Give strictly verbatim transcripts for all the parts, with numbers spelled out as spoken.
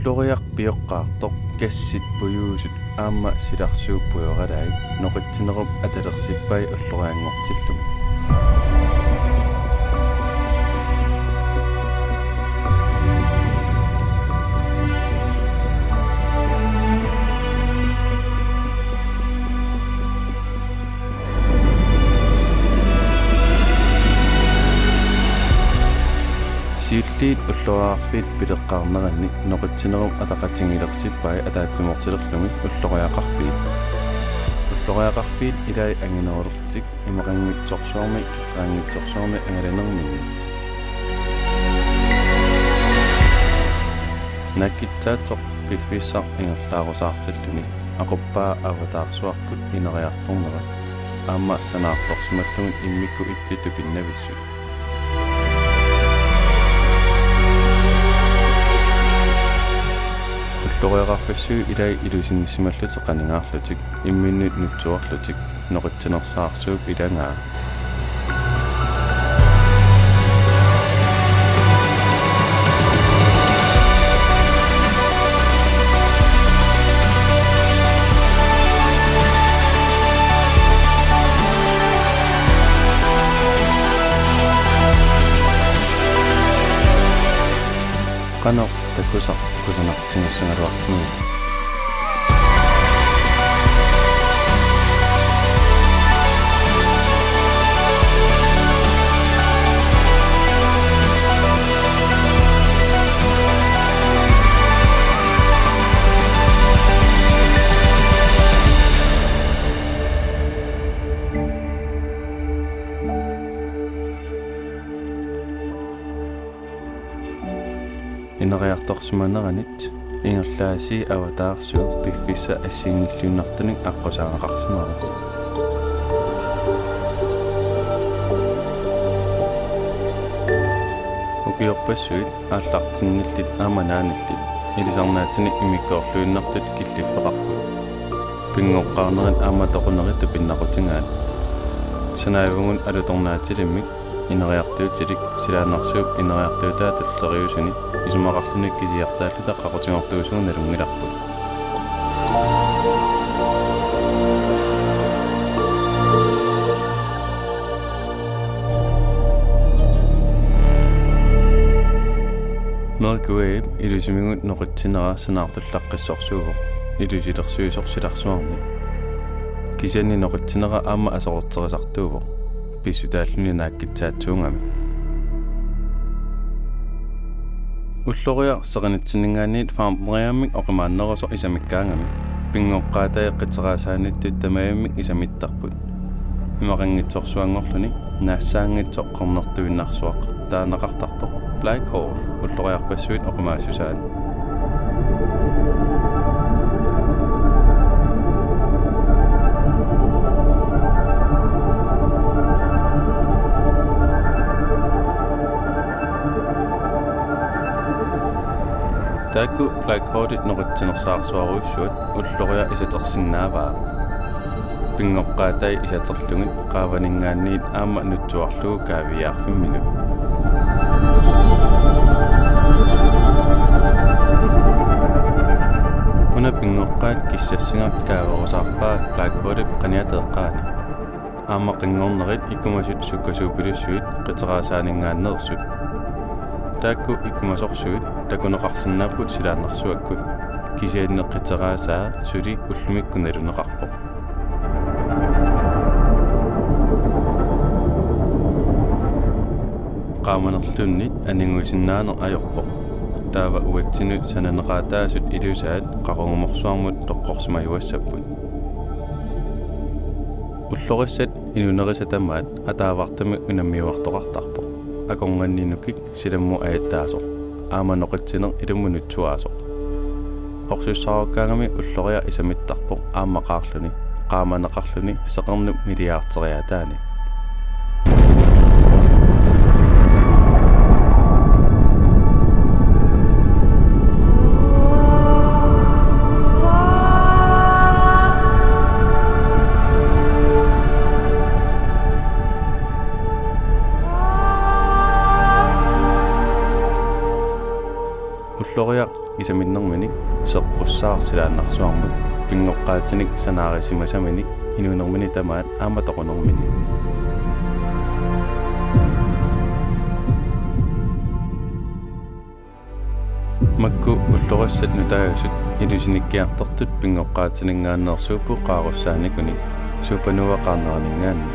Ulloriaq pioqqaartoq, gassit pujuusut aamma silarsuup pujoralai noqitsinerup atalersippai ullorianngortillugit. Siulliit ulloriaqarfiit pileqqaarneranni noqitsinerup ataqatigiilersippai ataatsimoortilerlugit ulloriaqarfiit. Ulloriaqarfiit ilai anginerulerlutik imaqanngitsorsuarmi killeqanngitsorsuarmi angalanerminnik. Naakkitsaatsoq piffissaq ingerlaarusaartilluni aquppaa avataarsuarput ineriartornera aamma sanaartorsimallugit immikkut ittut tupinnavissut. Ulloriaqarfissuit ilai ilusinnissimallutik qaningaarlutik imminnut nutsuarlutik noqitsinersaarsuup ilagaa. Qanoq takusaq kusanartigissagaluartumik? Ineriartorsimaneranit ingerlaasii avataarsuup piffissap assigiinngilluinnartunik aqqusaagaqarsimavoq. Ukiorpassuit aallartinngillit aamma naanillit ilisarnaatini immikkoorluinnartut killiffeqarput. Pinngoqqaarnerit aamma toqunerit tupinnaqutigaat. Sanaavugut alutornaatilimmik ineriartuutilik silaannarsuup ineriartuutaa tulleriiusuni isumaqarluni kisiartaalluta qaqutigortuusugut nalunngilarput. Milky Way ilusimigut noqitsinera sanaartullaqqissorsuuvoq ilusilersuisoq silarsuarmi. Kisianni noqitsinera aamma aserorterisartuuvoq pissutaalluni naakkitsaatsuugami. Ulloriaq seqinitsinninngaanniit Fenriramik oqimaannerusoq isamikkaangami pinngoqqaatai qiteriaasaaniittut tamarmik isamittarput. Imaqanngitsorsuanngorluni naassaanngitsoq qernertuinnarsuaq taaneqartartoq Black Hole ulloriarpassuit oqimaassusaat. Taakku Black Holet noqitsinersaarsuarujussuat ulloriaq isatersinnaavaa. Pinngoqqaatai isaterlugit qaavaninngaanniit aamma nutsuarlugu kaaviiaarfimminut. Una pinngoqqaat kissassiga kaaverusaarpaa Black Holep qaniateeqqaani. Aamma qinngornerit ikumasut sukkasuupilussuit qiteriaasaaninngaanneersut. Taakku ikumasorsuit takuneqarsinnaapput silaannarsuakkut, kisianni qiteriaasaa suli ullumikkut naluneqarpoq. Qaamanerluunniit aniguisinnaaneq ajorpoq. Taava uatsinnut sananeqaataasut ilusaat qaqugumorsuarmut toqqorsimajuassapput. Ullorissat inunerisa tamaat ataavartumik unammiuartoqartarpoq. Akornanni nukik silammut ajattaasoq. Aamma noqitsineq ilummut nutsuaasoq. Orsussaarukkaangami ulloriaq isamittarpoq aammaqaarluni, qaamaneqarluni seqernup milliarderiaataani. Ulloriaq isaminnerminik seqqussaarsilaannarsuarmut pinngoqqaatinik sanaarisimasaminik inuunermini tamaat aamma toqunermini. Makku ullorissat nutaajusut ilusinikkiartortut pinngoqqaatininngaanneersuupput qaarussaanikunik Supernova-qaarneraninngaanniit.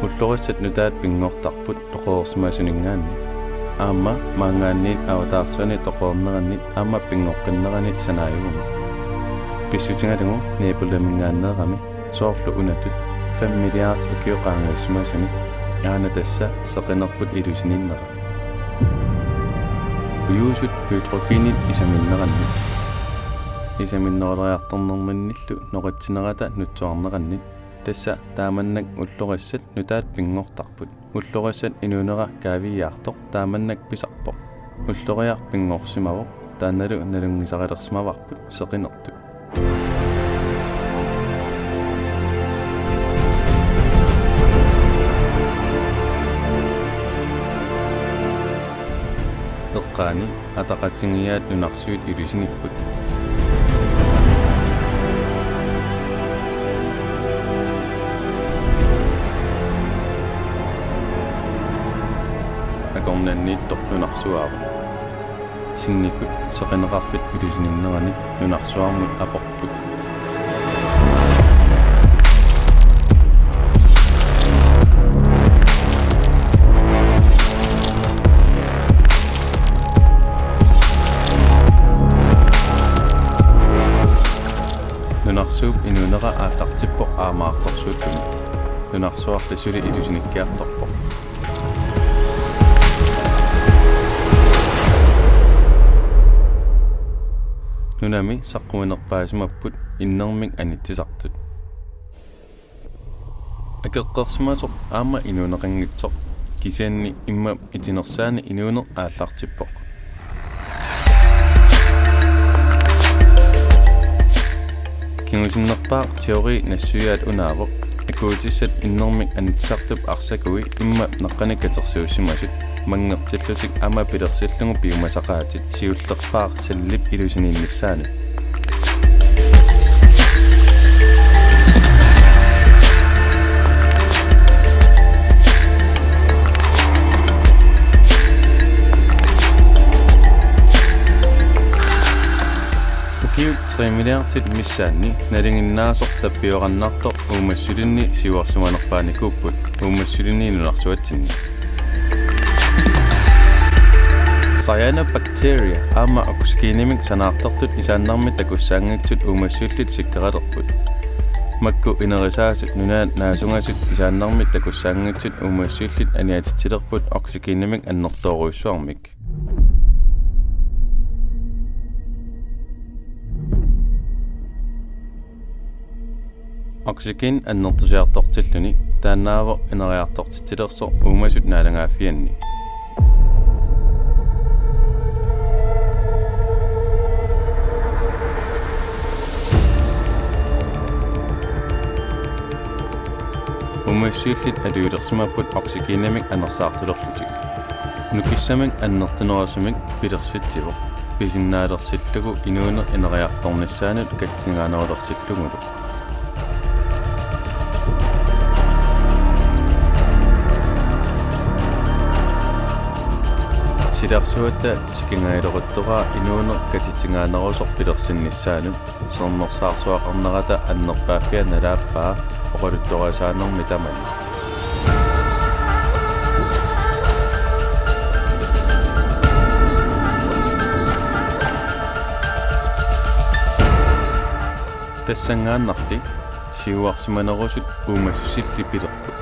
Ullorissat nutaat pinngortarput toqoreersimasuninngaanniit. Aamma maanngaanniit avataarsuani toqoreerneranni aamma pinngoqqinneranni sanaajuvugut. Pissutigalugu nebulaminngaanneerami soorlu unatut fem milliard ukiut qaangiussimasuni aana tassa seqinerput ilusininnerat. Ujuusut hydrogenit isaminneranni. Isaminneruleriartornerminnillu noqitsinerata nutsuarneranni. Tassa taamannak ullorissat nutaat pinngortarput. Ullorissat inuunera kaaviiaartoq taamannak pisarpoq. Ulloriaq pinngorsimavoq, taannalu nalunngisarilersimavarput seqinertut. Eqqaani ataqatigiiaat nunarsuit ilusinipput. Akornanniittoq nunarsuaavoq. Sinnikut seqineqarfik ilusininnerani nunarsuarmut aporput. Nunarsuup inuunera aallartippoq aamaartorsuulluni. Nunarsuarli suli ilusinikkiartorpoq. Nunami saqquminerpaasimapput innermik anitsisartut. Akeqqersimasoq aamma inuuneqanngitsoq, kisianni immap itinersaani inuuneq aallartippoq. Kingusinnerpaaq teori nassuiaat unaavoq, akuutissat innermik anitsisartup arsakui immap naqqani katersuussimasut manngertillutik aamma pilersillugu piumasaqaatit siullerpaaq cellip ilusininnissaanut. Ukiut tre milliardit missaanni nalinginnaasoq tappiorannartoq uumassulinni siuarsimanerpaanikuupput uumassulinni nunarsuatsinni. Cyanobacteria aamma oxygenimik sanaartortut isaannarmik takussaanngitsut uumassullit sikkeralerput. Makku inerisaasut nunaat naasungasut isaannarmik takussaanngitsut uumassullit aniatitsilerput oxygenimik annertoorujussuarmik. Oxygen annertusiartortilluni taannaavoq ineriartortitsilersoq uumasut naalagaaffianni. Uumassullit aliulersimapput oxygenimik anersaartulerlutik. Nukissamik annertunerusumik pilersitsivoq, pisinnaalersillugu inuuneq ineriartornissaanut katsingaanerulersillugulu. Silarsuatta tikingajaleruttoraa inuuneq katitsingaanerusoq pilersinnissaanut, sermersaarsuaqarnerata annerpaaffia nalaappaa oqaluttuarisaanermi tamani. Tassanngaannarli siuarsimanerusut uumassusillit pilerput.